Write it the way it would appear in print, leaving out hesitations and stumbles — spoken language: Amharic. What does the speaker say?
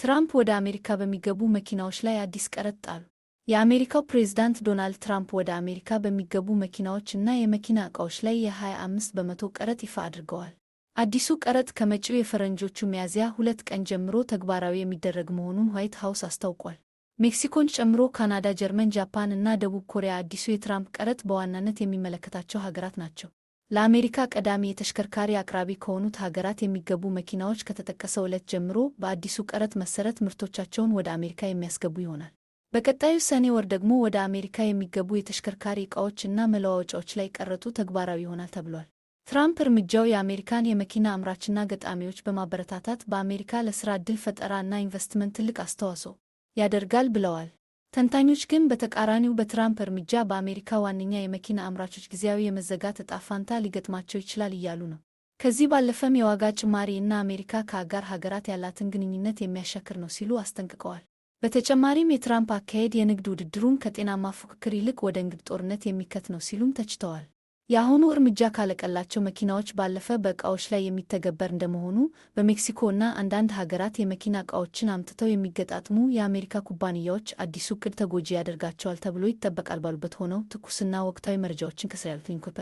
ትራምፕ ወደ አሜሪካ በሚገቡ መኪናዎች ላይ አዲስ ቀረጥ ጣሉ። የአሜሪካው ፕሬዝዳንት ዶናልድ ትራምፕ ወደ አሜሪካ በሚገቡ መኪናዎች እና የመኪና ዕቃዎች ላይ የ25% ቀረጥ ይፋ አድርገዋል። አዲሱ ቀረጥ ከመጪው የፈረንጆቹ ሚያዝያ 2 ቀን ጀምሮ ተግባራዊ የሚደረግ መሆኑን ዋይት ሃውስ አስታውቋል። ሜክሲኮን ጨምሮ ካናዳ፣ ጀርመን፣ ጃፓን እና ደቡብ ኮሪያ አዲሱ የትራምፕ ቀረጥ በዋናነት የሚመለከታቸው ሀገራት ናቸው። ለአሜሪካ ቀዳሚ የተሽከርካሪ አቅራቢ ከሆኑት ሀገራት የሚገቡ መኪናዎች ከተጠቀሰው ዕለት ጀምሮ በአዲሱ ቀረጥ መሰረት ምርቶቻቸውን ወደ አሜሪካ የሚያስገቡ ይሆናል። በቀጣዩ ሰኔ ወር ደግሞ ወደ አሜሪካ የሚገቡ የተሽከርካሪ ዕቃዎች እና መለዋወጫዎች ላይ ቀረጡ ተግባራዊ ይሆናል ተብሏል። ትራምፕ እርምጃው የአሜሪካን የመኪና አምራችና ገጣሚዎች በማበረታታት በአሜሪካ ለሥራ ዕድል ፈጠራ እና ኢንቨስትመንት ትልቅ አስተዋጽኦ ያደርጋል ብለዋል። ተንታኞች ግን በተቃራኒው በትራምፕ እርምጃ በአሜሪካ ዋነኛ የመኪና አምራቾች ጊዜያዊ የመዘጋት ዕጣ ፈንታ ሊገጥማቸው ይችላል እያሉ ነው። ከዚህ ባለፈም የዋጋ ጭማሪ እና አሜሪካ ከአጋር ሀገራት ያላትን ግንኙነት የሚያሻክር ነው ሲሉ አስጠንቅቀዋል። በተጨማሪም የትራምፕ አካሄድ የንግድ ውድድሩን ከጤናማ ፉክክር ይልቅ ወደ ንግድ ጦርነት የሚከት ነው ሲሉም ተችተዋል። የአሁኑ እርምጃ ካለቀላቸው መኪናዎች ባለፈ በዕቃዎች ላይ የሚተገበር እንደመሆኑ በሜክሲኮ እና አንዳንድ ሀገራት የመኪና ዕቃዎችን አምጥተው የሚገጣጥሙ የአሜሪካ ኩባንያዎች አዲሱ ዕቅድ ተጎጂ ያደርጋቸዋል ተብሎ ይጠበቃል። ባሉበት ሆነው ትኩስና ወቅታዊ መረጃዎችን ከስር ያሉት ሊንኮች።